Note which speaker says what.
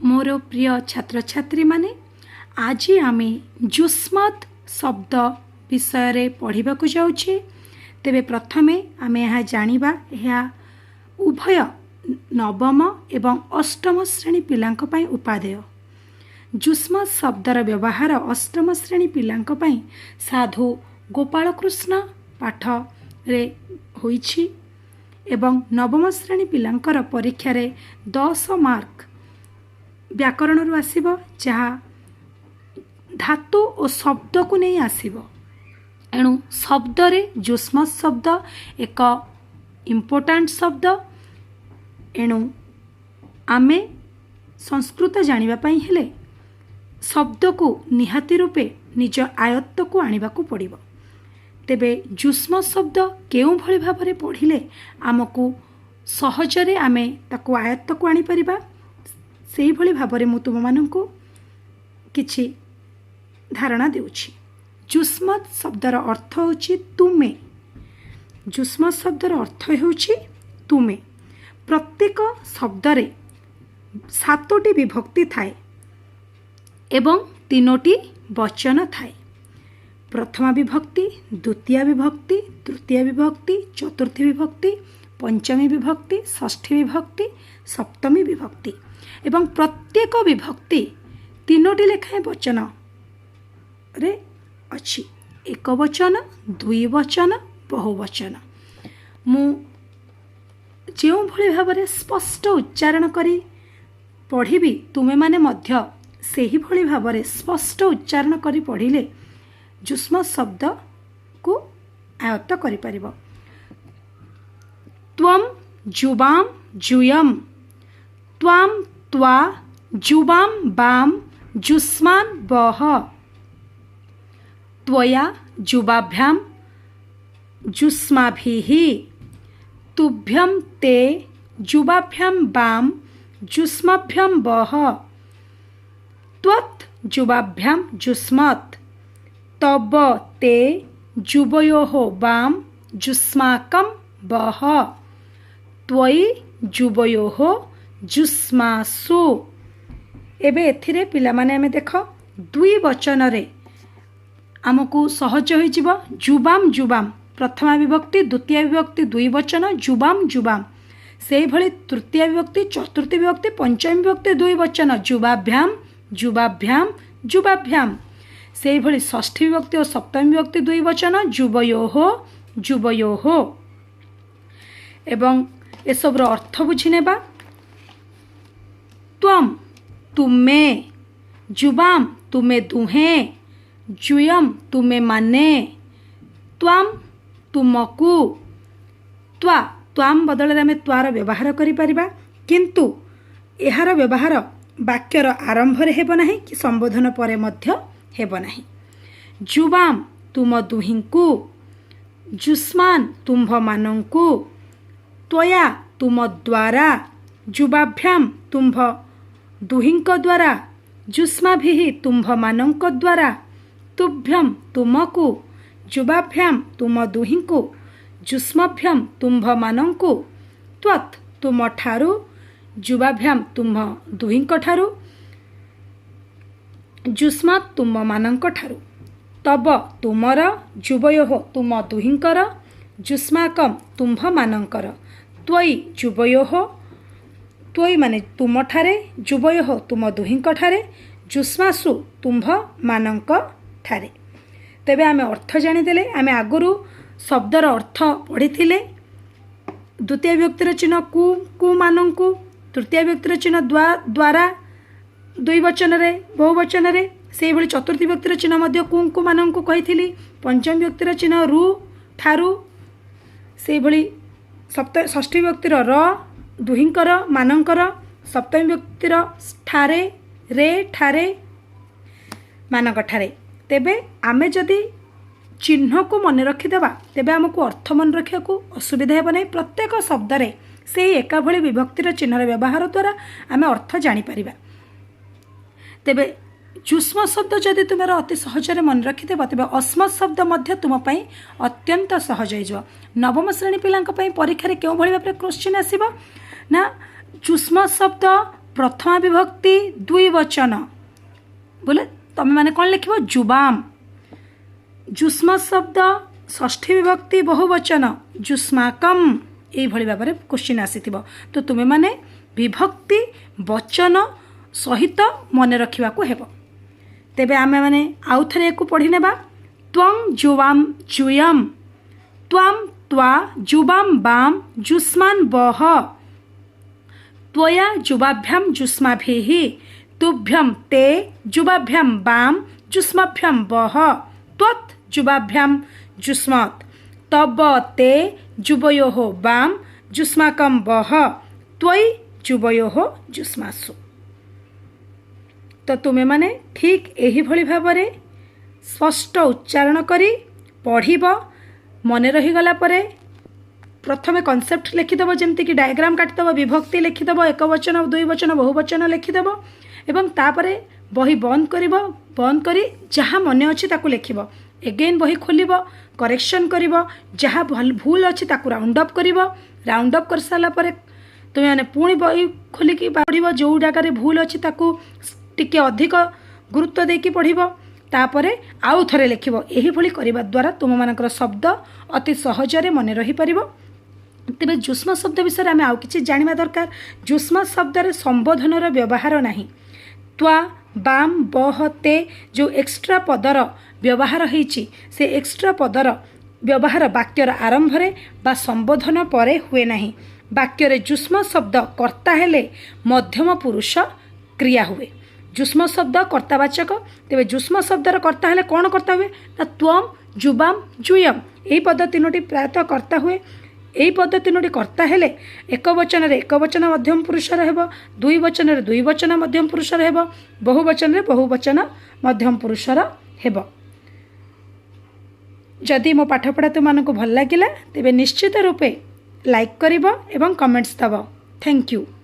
Speaker 1: ମୋର ପ୍ରିୟ ଛାତ୍ରଛାତ୍ରୀମାନେ, ଆଜି ଆମେ ଯୁଷ୍ମତ୍ ଶବ୍ଦ ବିଷୟରେ ପଢ଼ିବାକୁ ଯାଉଛେ। ତେବେ ପ୍ରଥମେ ଆମେ ଏହା ଜାଣିବା, ଏହା ଉଭୟ ନବମ ଏବଂ ଅଷ୍ଟମ ଶ୍ରେଣୀ ପିଲାଙ୍କ ପାଇଁ ଉପାଦେୟ। ଯୁଷ୍ମତ୍ ଶବ୍ଦର ବ୍ୟବହାର ଅଷ୍ଟମ ଶ୍ରେଣୀ ପିଲାଙ୍କ ପାଇଁ ସାଧୁ ଗୋପାଳକୃଷ୍ଣ ପାଠରେ ହୋଇଛି ଏବଂ ନବମ ଶ୍ରେଣୀ ପିଲାଙ୍କର ପରୀକ୍ଷାରେ 10 ମାର୍କ ବ୍ୟାକରଣରୁ ଆସିବ, ଯାହା ଧାତୁ ଓ ଶବ୍ଦକୁ ନେଇ ଆସିବ। ଏଣୁ ଶବ୍ଦରେ ଯୁଷ୍ମତ୍ ଶବ୍ଦ ଏକ ଇମ୍ପୋର୍ଟାଣ୍ଟ ଶବ୍ଦ। ଏଣୁ ଆମେ ସଂସ୍କୃତ ଜାଣିବା ପାଇଁ ହେଲେ ଶବ୍ଦକୁ ନିହାତି ରୂପେ ନିଜ ଆୟତ୍ତକୁ ଆଣିବାକୁ ପଡ଼ିବ। ତେବେ ଯୁଷ୍ମ ଶବ୍ଦ କେଉଁଭଳି ଭାବରେ ପଢ଼ିଲେ ଆମକୁ ସହଜରେ ଆମେ ତାକୁ ଆୟତ୍ତକୁ ଆଣିପାରିବା, ସେଇଭଳି ଭାବରେ ମୁଁ ତୁମମାନଙ୍କୁ କିଛି ଧାରଣା ଦେଉଛି। ଯୁଷ୍ମତ୍ ଶବ୍ଦର ଅର୍ଥ ହେଉଛି ତୁମେ। ଯୁଷ୍ମତ୍ ଶବ୍ଦର ଅର୍ଥ ହେଉଛି ତୁମେ। ପ୍ରତ୍ୟେକ ଶବ୍ଦରେ ସାତୋଟି ବିଭକ୍ତି ଥାଏ ଏବଂ ତିନୋଟି ବଚନ ଥାଏ। ପ୍ରଥମା ବିଭକ୍ତି, ଦ୍ୱିତୀୟା ବିଭକ୍ତି, ତୃତୀୟା ବିଭକ୍ତି, ଚତୁର୍ଥୀ ବିଭକ୍ତି, ପଞ୍ଚମୀ ବିଭକ୍ତି, ଷଷ୍ଠୀ ବିଭକ୍ତି, ସପ୍ତମୀ ବିଭକ୍ତି ଏବଂ ପ୍ରତ୍ୟେକ ବିଭକ୍ତି ତିନୋଟି ଲେଖାଏଁ ବଚନରେ ଅଛି, ଏକ ବଚନ, ଦୁଇ ବଚନ, ବହୁ ବଚନ। ମୁଁ ଯେଉଁଭଳି ଭାବରେ ସ୍ପଷ୍ଟ ଉଚ୍ଚାରଣ କରି ପଢ଼ିବି, ତୁମେମାନେ ମଧ୍ୟ ସେହିଭଳି ଭାବରେ ସ୍ପଷ୍ଟ ଉଚ୍ଚାରଣ କରି ପଢ଼ିଲେ ଯୁଷ୍ମ ଶବ୍ଦକୁ ଆୟତ୍ତ କରିପାରିବ। ତ୍ୱମ୍, ଯୁବାମ୍, ଯୂୟମ୍, ତ୍ୱାମ୍, ତ୍ୱା, ଯୁବାମ୍, ବାମ୍, ଯୁଷ୍ମାନ୍, ବହ, त्वया, ଯୁବାଭ୍ୟାମ୍, ଯୁଷ୍ମାଭିः, ତୁଭ୍ୟಂ, ते, ଯୁବାଭ୍ୟାಂ, ବାମ୍, ଯୁଷ୍ମଭ୍ୟಂ, ବହ, त्वत्, ଯୁବାଭ୍ୟାಂ, ଯୁଷ୍ମତ୍, ତବ, ते, ଯୁବୟୋः, ବାମ୍, ଯୁଷ୍ମାକଂ, ବହ, त्वयि, ଯୁବୟୋः, ଯୁଷ୍ମାସୁ। ଏବେ ଏଥିରେ ପିଲାମାନେ ଆମେ ଦେଖ, ଦୁଇ ବଚନରେ ଆମକୁ ସହଜ ହୋଇଯିବ। ଯୁବାମ୍ ଯୁବାମ୍ ପ୍ରଥମା ବିଭକ୍ତି, ଦ୍ୱିତୀୟ ବିଭକ୍ତି, ଦୁଇ ବଚନ, ଯୁବାମ୍ ଯୁବାମ୍। ସେଇଭଳି ତୃତୀୟ ବିଭକ୍ତି, ଚତୁର୍ଥୀ ବିଭକ୍ତି, ପଞ୍ଚମୀ ବିଭକ୍ତି, ଦୁଇ ବଚନ, ଯୁବାଭ୍ୟାମ୍ ଯୁବାଭ୍ୟାମ୍ ଯୁବାଭ୍ୟାମ୍। ସେଇଭଳି ଷଷ୍ଠୀ ବିଭକ୍ତି ଓ ସପ୍ତମୀ ବିଭକ୍ତି ଦୁଇ ବଚନ, ଯୁବୟୋଃ ଯୁବୟୋଃ। ଏବଂ ଏସବୁର ଅର୍ଥ ବୁଝିନେବା। ତ୍ୱମ୍ ତୁମେ, ଯୁବାମ୍ ତୁମେ ଦୁହେଁ, ଯୂୟମ୍ ତୁମେ ମାନେ, ତ୍ୱାମ୍ ତୁମକୁ, ତ୍ୱା, ତ୍ୱାମ୍ ବଦଳରେ ଆମେ ତ୍ୱାର ବ୍ୟବହାର କରିପାରିବା, କିନ୍ତୁ ଏହାର ବ୍ୟବହାର ବାକ୍ୟର ଆରମ୍ଭରେ ହେବ ନାହିଁ କି ସମ୍ବୋଧନ ପରେ ମଧ୍ୟ ହେବ ନାହିଁ। ଯୁବାମ୍ ତୁମ ଦୁହିଁଙ୍କୁ, ଯୁଷ୍ମାନ୍ ତୁମ୍ଭମାନଙ୍କୁ, ତ୍ୱୟା ତୁମ ଦ୍ୱାରା, ଯୁବାଭ୍ୟାମ୍ ତୁମ୍ଭ ଦୁହିଁଙ୍କ ଦ୍ୱାରା, ଯୁଷ୍ମାଭିः ତୁମ୍ଭମାନଙ୍କ ଦ୍ୱାରା, ତୁଭ୍ୟମ୍ ତୁମକୁ, ଯୁବାଭ୍ୟାମ୍ ତୁମ ଦୁହିଁଙ୍କୁ, ଯୁଷ୍ମଭ୍ୟମ୍ ତୁମ୍ଭମାନଙ୍କୁ, ତ୍ୱତ୍ ତୁମଠାରୁ, ଯୁବାଭ୍ୟାମ୍ ତୁମ୍ଭ ଦୁହିଁଙ୍କ ଠାରୁ, ଯୁଷ୍ମତ୍ ତୁମମାନଙ୍କ ଠାରୁ, ତବ ତୁମର, ଯୁବୟୋଃ ତୁମ ଦୁହିଁଙ୍କର, ଯୁଷ୍ମାକମ୍ ତୁମ୍ଭମାନଙ୍କର, ତ୍ୱୟି ଯୁବୟୋଃ, ତ୍ୱୟି ମାନେ ତୁମଠାରେ, ଯୁବୟୋଃ ତୁମ ଦୁହିଁଙ୍କ ଠାରେ, ଯୁଷ୍ମାସୁ ତୁମ୍ଭମାନଙ୍କ ଠାରେ। ତେବେ ଆମେ ଅର୍ଥ ଜାଣିଦେଲେ। ଆମେ ଆଗରୁ ଶବ୍ଦର ଅର୍ଥ ପଢ଼ିଥିଲେ। ଦ୍ୱିତୀୟ ବିଭକ୍ତିର ଚିହ୍ନ କୁ, କୁ ମାନଙ୍କୁ, ତୃତୀୟ ବିଭକ୍ତିର ଚିହ୍ନ ଦ୍ୱାରା, ଦୁଇ ବଚନରେ, ବହୁ ବଚନରେ। ସେଇଭଳି ଚତୁର୍ଥୀ ବିଭକ୍ତିର ଚିହ୍ନ ମଧ୍ୟ କୁ, ଙ୍କୁ ମାନଙ୍କୁ କହିଥିଲି। ପଞ୍ଚମ ବିଭକ୍ତିର ଚିହ୍ନ ରୁ, ଠାରୁ। ସେଇଭଳି ଷଷ୍ଠୀ ବିଭକ୍ତିର ର, ଦୁହିଁଙ୍କର, ମାନଙ୍କର, ସପ୍ତମୀ ବିଭକ୍ତିର ଠାରେ, ରେ, ଠାରେ, ମାନଙ୍କ ଠାରେ। ତେବେ ଆମେ ଯଦି ଚିହ୍ନକୁ ମନେ ରଖିଦେବା, ତେବେ ଆମକୁ ଅର୍ଥ ମନେ ରଖିବାକୁ ଅସୁବିଧା ହେବ ନାହିଁ। ପ୍ରତ୍ୟେକ ଶବ୍ଦରେ ସେଇ ଏକା ଭଳି ବିଭକ୍ତିର ଚିହ୍ନର ବ୍ୟବହାର ଦ୍ୱାରା ଆମେ ଅର୍ଥ ଜାଣିପାରିବା। ତେବେ ଯୁଷ୍ମ ଶବ୍ଦ ଯଦି ତୁମର ଅତି ସହଜରେ ମନେ ରଖିଦେବ, ତେବେ ଅସ୍ମତ୍ ଶବ୍ଦ ମଧ୍ୟ ତୁମ ପାଇଁ ଅତ୍ୟନ୍ତ ସହଜ ହେଇଯିବ। ନବମ ଶ୍ରେଣୀ ପିଲାଙ୍କ ପାଇଁ ପରୀକ୍ଷାରେ କେଉଁଭଳି ଭାବରେ କ୍ୱେଶ୍ଚିନ୍ ଆସିବ ନା ଯୁଷ୍ମ ଶବ୍ଦ ପ୍ରଥମା ବିଭକ୍ତି ଦ୍ୱିବଚନ ବୋଲେ ତମେମାନେ କ'ଣ ଲେଖିବ? ଯୁବାମ। ଯୁଷ୍ମ ଶବ୍ଦ ଷଷ୍ଠୀ ବିଭକ୍ତି ବହୁବଚନ, ଯୁଷ୍ମାକମ୍। ଏଇଭଳି ଭାବରେ କୋଶ୍ଚିନ୍ ଆସିଥିବ। ତ ତୁମେମାନେ ବିଭକ୍ତି ବଚନ ସହିତ ମନେ ରଖିବାକୁ ହେବ। ତେବେ ଆମେମାନେ ଆଉ ଥରେ ୟାକୁ ପଢ଼ି ନେବା। ତ୍ୱଂ ଯୁବାମ୍ ଯୂୟମ୍, ତ୍ୱାମ୍ ତ୍ୱା ଯୁବାମ୍ ବାମ୍ ଯୁଷ୍ମାନ୍ ବହ, त्वया ଯୁବାଭ୍ୟାಂ ଯୁଷ୍ମାଭିः, ତୁଭ୍ୟಂ ते ଯୁବାଭ୍ୟାಂ ବାମ୍ ଯୁଷ୍ମାଭ୍ୟାಂ ବହ, ତ୍ୱତ୍ ଯୁବାଭ୍ୟାಂ ଯୁଷ୍ମତ୍, ତବ ते ଯୁବୟୋः ବାମ୍ ଯୁଷ୍ମାକಂ ବହ, त्वयि ଯୁବୟୋः ଯୁଷ୍ମାସୁ। ତ ତୁମେମାନେ ଠିକ୍ ଏହିଭଳି ଭାବରେ ସ୍ପଷ୍ଟ ଉଚ୍ଚାରଣ କରି ପଢ଼ିବ। ମନେ ରହିଗଲା ପରେ ପ୍ରଥମେ କନସେପ୍ଟ ଲେଖିଦେବ, ଯେମିତିକି ଡାଇଗ୍ରାମ କାଟିଦେବ, ବିଭକ୍ତି ଲେଖିଦେବ, ଏକ ବଚନ, ଦୁଇ ବଚନ, ବହୁ ବଚନ ଲେଖିଦେବ ଏବଂ ତାପରେ ବହି ବନ୍ଦ କରିବ। ବନ୍ଦ କରି ଯାହା ମନେ ଅଛି ତାକୁ ଲେଖିବ। ଏଗେନ୍ ବହି ଖୋଲିବ, କରେକ୍ସନ୍ କରିବ, ଯାହା ଭୁଲ ଅଛି ତାକୁ ରାଉଣ୍ଡ ଅପ୍ କରିବ। ରାଉଣ୍ଡ ଅପ୍ କରିସାରିଲା ପରେ ତୁମେମାନେ ପୁଣି ବହି ଖୋଲିକି ପଢ଼ିବ। ଯେଉଁ ଜାଗାରେ ଭୁଲ ଅଛି ତାକୁ ଟିକେ ଅଧିକ ଗୁରୁତ୍ୱ ଦେଇକି ପଢ଼ିବ। ତାପରେ ଆଉ ଥରେ ଲେଖିବ। ଏହିଭଳି କରିବା ଦ୍ୱାରା ତୁମମାନଙ୍କର ଶବ୍ଦ ଅତି ସହଜରେ ମନେ ରହିପାରିବ। ତେବେ ଯୁଷ୍ମ ଶବ୍ଦ ବିଷୟରେ ଆମେ ଆଉ କିଛି ଜାଣିବା ଦରକାର। ଯୁଷ୍ମ ଶବ୍ଦରେ ସମ୍ବୋଧନର ବ୍ୟବହାର ନାହିଁ। ତ୍ୱା, ବାମ୍, ବହ, ତେ ଯେଉଁ ଏକ୍ସଟ୍ରା ପଦର ବ୍ୟବହାର ହେଇଛି, ସେ ଏକ୍ସଟ୍ରା ପଦର ବ୍ୟବହାର ବାକ୍ୟର ଆରମ୍ଭରେ ବା ସମ୍ବୋଧନ ପରେ ହୁଏ ନାହିଁ। ବାକ୍ୟରେ ଯୁଷ୍ମ ଶବ୍ଦ କର୍ତ୍ତା ହେଲେ ମଧ୍ୟମ ପୁରୁଷ କ୍ରିୟା ହୁଏ। ଯୁଷ୍ମ ଶବ୍ଦ କର୍ତ୍ତାବାଚକ। ତେବେ ଯୁଷ୍ମ ଶବ୍ଦର କର୍ତ୍ତା ହେଲେ କ'ଣ କର୍ତ୍ତା ହୁଏ ନା ତ୍ୱମ୍, ଯୁବାମ୍, ଯୂୟମ୍, ଏହି ପଦ ତିନୋଟି ପ୍ରାୟତଃ କର୍ତ୍ତା ହୁଏ। ଏହି ପଦ ତିନୋଟି କର୍ତ୍ତା ହେଲେ ଏକ ବଚନରେ ଏକ ବଚନ ମଧ୍ୟମ ପୁରୁଷର ହେବ, ଦୁଇ ବଚନରେ ଦୁଇ ବଚନ ମଧ୍ୟମ ପୁରୁଷର ହେବ, ବହୁ ବଚନରେ ବହୁ ବଚନ ମଧ୍ୟମ ପୁରୁଷର ହେବ। ଯଦି ମୋ ପାଠପଢ଼ା ତୁମମାନଙ୍କୁ ଭଲ ଲାଗିଲା, ତେବେ ନିଶ୍ଚିତ ରୂପେ ଲାଇକ୍ କରିବ ଏବଂ comments Dev. Thank you.